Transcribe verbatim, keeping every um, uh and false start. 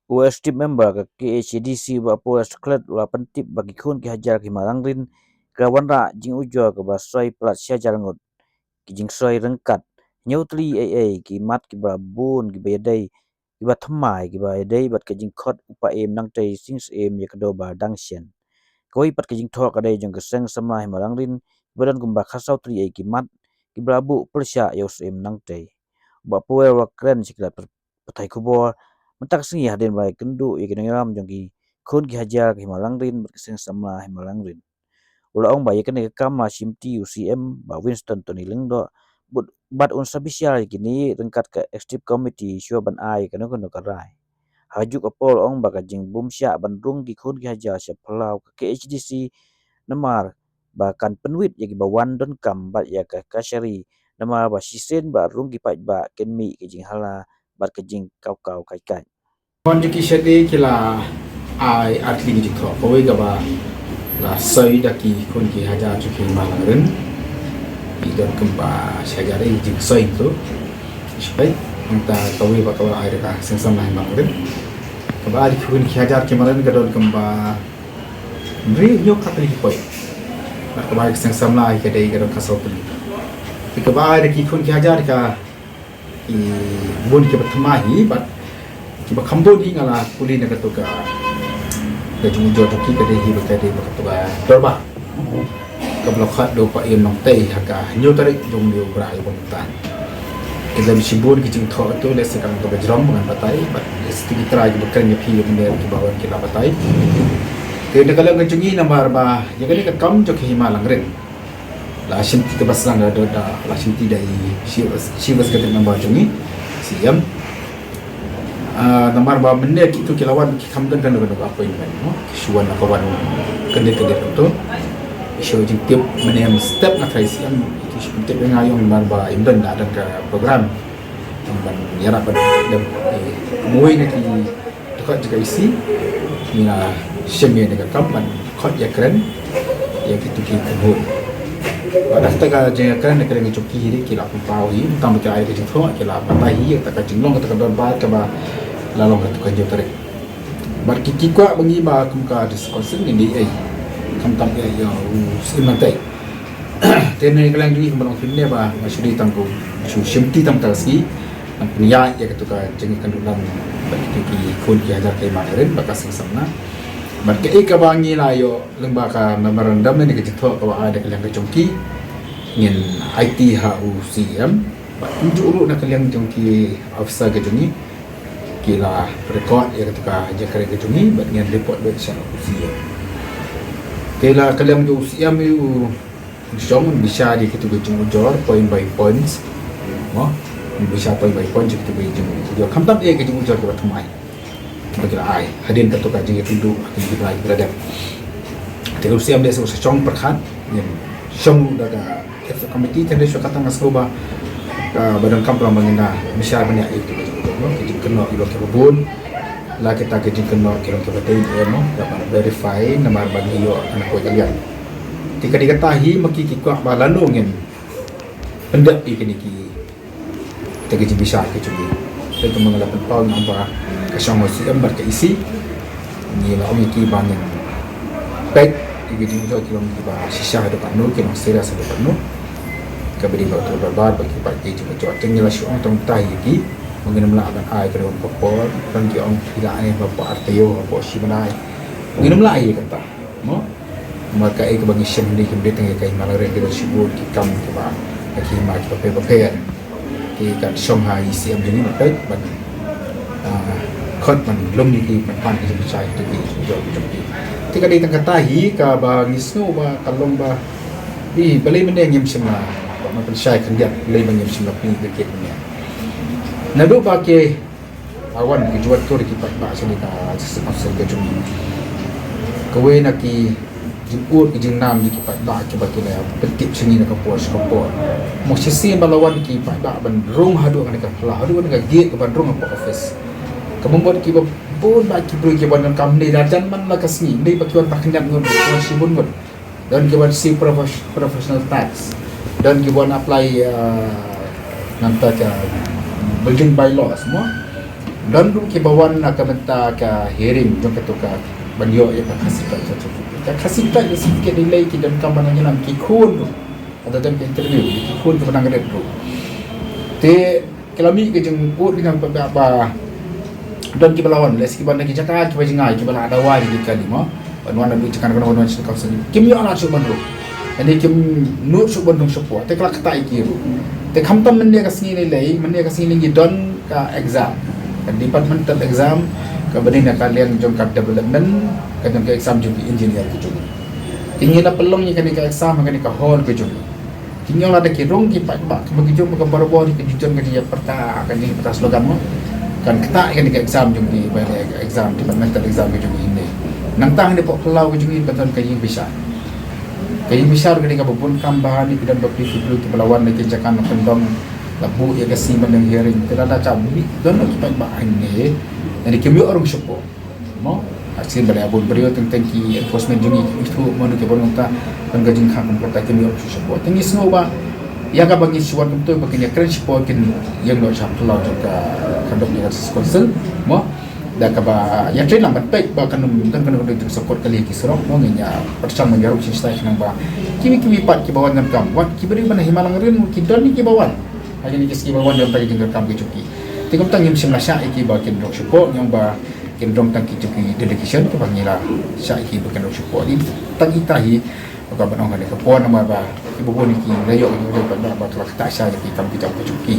U Executive Member ka K H A D C Bah Paul Klet u la pyntip ba ki khun ki hajar ki Hima Langrin ki la wanrah jingujor kaba soi palat shi hajar ngut ki jingsoi ryngkat hynñiew tylli ei ei ki mat kiba bun kiba ïadei kiba thymmai kiba ïadei bad ka jingkhot u paiem nangtei sing syiem ïa ka dorbar dang shen. Kawei pat ka jingthoh ka dei jong ka seng samla Hima Langrin kiba don kumba khatsaw tylli ei ki mat kiba la buh pyrshah ïa u syiem nangtei. Bah Paul u la kren sha ki lad pathai khubor mynta ka sngi hadien ba la ïakynduh ïa ki nongïalam jong ki khun ki hajar ka Hima Langrin bad ka seng samla Hima Langrin. U la ong ba ïa kane ka kam la shimti u C M Bah Winston Tony Lyngdoh bad, bad un sa bishar ïa kine ryngkat ka Executive Committee shuwa ban ai kano kano ka rai. Ha kajuh ka por u la ong ba ka jingbymshah ban rung ki khun ki hajar sha phyllaw ka K H A D C namar ba kan pynwit ïa kiba wan donkam bad ïa ka kashari namar ba shisien ba rung ki paidbah kin mih ka jinghala bad ka jingkawkaw kaikai. Wan jong ki shade ki la ai ar tylli ki jingthoh, kawei kaba la soi da ki khun ki hajar jong ki Hima Langrin. Ki don kumba shi hajar ei ki jingsoi tu. Shi peit, nangta kawei ba kaba ai da ka seng samla Hima Langrin. Kaba ai da ki khun ki hajar ki Hima Langrin ka don kumba hynriew hynñiew khatlai ki poi. Bad kaba ai ka seng samla ka dei ka don khatsaw tylli. Te kaba ai da ki khun ki hajar ka ki bun kiba thymmai hi bad kiba kham bun hi nga la pule na katu ka, ka jingujor jong ki ka dei hi ba ka dei ba katu ka dorbar kaba la khot da u paiem nangtei ha ka hynñiew tarik jong u Brai u ba mynta. Te lada shibun ki jingthoh tu lehse ka long kaba jrong ba ngan batai bad lehse ki trai kiba kren ïa phi ïa u mynne kiba wan ki la batai. Te na ka liang ka jong ngi namar ba ïa kane ka kam jong ka Hima Langrin la shimti kaba sdang da, da, la shimti da i Chief, Chief Executive Member jong ngi, C M. Ah, namar ba mynne kitu ki la wan ki kham don kano kano ka appointment, no? Ki shu wan la ka wan kyndit kyndit kumtu. Ki shu jingtip mynne step na ka C M, ki shu tip nga ïong namar ba im don da don ka program. Ban ïarap ban dem, eh, kumwei na ki dkhot jong ka E C, ngi la shim ïa ka kam ban khot ïakren ïa kitu ki khynhun. Bad after ka jingïakren na ka liang jong ki hi ki la pynpaw hi, tang ba ki ai ka jingthoh ki la batai hi ïa ka jinglong kata ka dorbar kaba la long ha katu ka hynñiew tarik. Bad ki, ki kwah ba ngi ba kum ka District Council ngin ïa ei khamtam ïa, ïa u Syiem Langtei. Te na ka liang jong ngi kumba long phin ne ba nga shu dei tang ko, shu shimti tang ka sngi ban pynïaid ïa katu ka jingïakynduh lang bad kitu ki khun ki hajar ka Hima Langrin bad ka seng samla. Bad kaei kaba ngi la ïoh lyngba ka memorandum ne ka jingthoh kaba ai da ka liang ka jong ki, ngin aiti ha u C M bad kumjuh ruh na ka liang jong ki officer ka jong ngi ki la record ïa katu ka jingïakren ka jong ngi bad ngin report beit sha u C M. Te la ka liang jong u C M u shong un bishar ïa kitu ki jingujor point by points. Mo, un bishar point by points ïa kitu ki jingujor. Khamtam ïa ki jingujor kiba thymmai kiba ki la ai hadien katu ka jingïakynduh ha ki jingïakynduh kiba la dep. Te u C M u sa shong pyrkhat, ngin shong da ka Ethics Committee, te hynrei shuwa kata nga sngew ba, ah, ba donkam ba ngin da bishar bniah ïa kitu ki jingkynnoh, ki jingkynnoh ki long kiba bun. La kita ki jingkynnoh ki long kiba dei, eh, mo, da ban verify namar ba ngi ïoh na kawei ka liang. Te ka dei kata hi ma ki ki kwah ba lano ngin pyndep ïa kine ki, te ki jingbishar ki jong ngi. Te kumba nga la pynpaw nga ong ba ka shong ha u C M bad ka E C. Ngi la ong ïa ki ba ngin peit ïa ki jingujor ki long kiba shisha haduh katno, ki long serious haduh katno. Kaba dei ba ka dorbar ba ki peit ki jingujor. Te ngi la shu ong tang mynta ïa ki ba ngin ym lah ban ai ka dei ba por, tang ki ong phi lah ne ba por ar taïew, ba por shi bnai. Ngin ym lah ïa kata. Mo? Namar kaei kaba ngi shem hangne kim dei tang ïa ka Hima Langrin, ki don shibun ki kam kiba, ki hima kiba pher bapher. Ki kan shong ha i C M jong ngi, peit ban, ah, khot ban lum ïa ki, ban pan ki jingshai, ki jingshai jong ki. Te ka dei tang kata hi kaba ngi sngew ba ka long ba, i, balei mynne ngim shym la, ban pynshai khyndiat, balei ba ngim shym la pynïaid mynne. Naduh ba ki la wan ki ju wan tur ki paidbah sha ka District Council ka jong ngi. Kawei na ki jingud ki jingnam jong ki paidbah kiba ki la pyntip sha ngi na ka por sha ka por. Mo, shisien ba la wan ki paidbah ban rung haduh kane ka phyllaw, haduh kane ka gate ban rung hapoh office. Kaba mut kiba bun bah ki briew kiba donkam ne, la jan man la ka sngi ne ba ki wan ba khyndiat ngut, ba ki wan shibun ngut. Don kiba siew profes-, professional tax. Don kiba wan apply, uh, nangta ka building bylaws mo. Don ruh kiba wan na ka bynta ka hearing jong kato ka ban ïoh ïa ka Khasi Pride certificate. Ka Khasi Pride certificate dei lei ki donkam ban nang ïalam ki khun ruh. Lada don ka interview ki khun kiba nang rit ruh. Te ki la mih ka jingud ïa kane ba, ba don kiba la wan leh kiba na ki jaka kiba jngai kiba la dawa ïa ki kali mo. Ban wan na ki jaka kano kano sha council. Kim ïoh na shuh ban rung. Ani kim nud shuh ban rung shapoh. Te ka la ktah ïa ki ruh. Te khamtam mynne ka sngi ne lei, mynne ka sngi ne ngi don ka exam. Ka departmental exam kaba dei na ka liang jong ka development, ka jong ka exam jong ki engineer ki jong. Te ngi la pynlong ïa kane ka exam ha kane ka hall ka jong. Ki ñiong lada ki rung ki paidbah, kaba ki jong ba ka barabor ki ju jon ka jingïapyrta, ka jingïapyrta slogan mo. Kan ktah ïa kane ka exam jong ki, ba ka exam, departmental exam ka jong ki ne. Nangta hangne hapoh phyllaw ka jong ki ka don ka ïing bishar. Ka ïing bishar ka dei kaba bun kam ba hangne ki don bapli ki briew kiba la wan na ki jaka na kyndong, la buh ïa ka sngi ban ïeng hearing. Te lada ka buh don ki paidbah hangne, hangne kim ïoh rung shapoh. Mo, ha sien ba la bun briew teng teng ki enforcement jong ngi ki ithuh mo, ki bun nangta, tang ka jingkhang kum kata kim ïoh shuh shapoh. Te ngi sngew ba ïa kaba ngi shu wan kumto ba kin ïakren shapoh kin ïeng noh sha phyllaw jong ka khandok jong ka council mo. Da kaba ïa trei lang ban peit ba kan ym don, kan ym don jingsakhot kali ki surok mo, ngin ïa pyrshang ban ïarung shisha shisha khnang ba kiwei kiwei pat kiba wan donkam, wat kiba dei ban ha Hima Langrin ki don kiba wan. Ha kine ki sngi ba wan jong ka jingdonkam ki jong ki. Te kumta ngim shym la shah ïa ki ba kin rung shapoh, ngi ong ba kin rung tang ki jong ki delegation kiba ngi la shah ïa ki ba kin rung shapoh. Ni tang ita hi ka ban ong kane ka por namar ba kiba bun ki la ïoh ïa ki ba, ba ka la ktah sha ïa ki kam ki jam ki jong ki.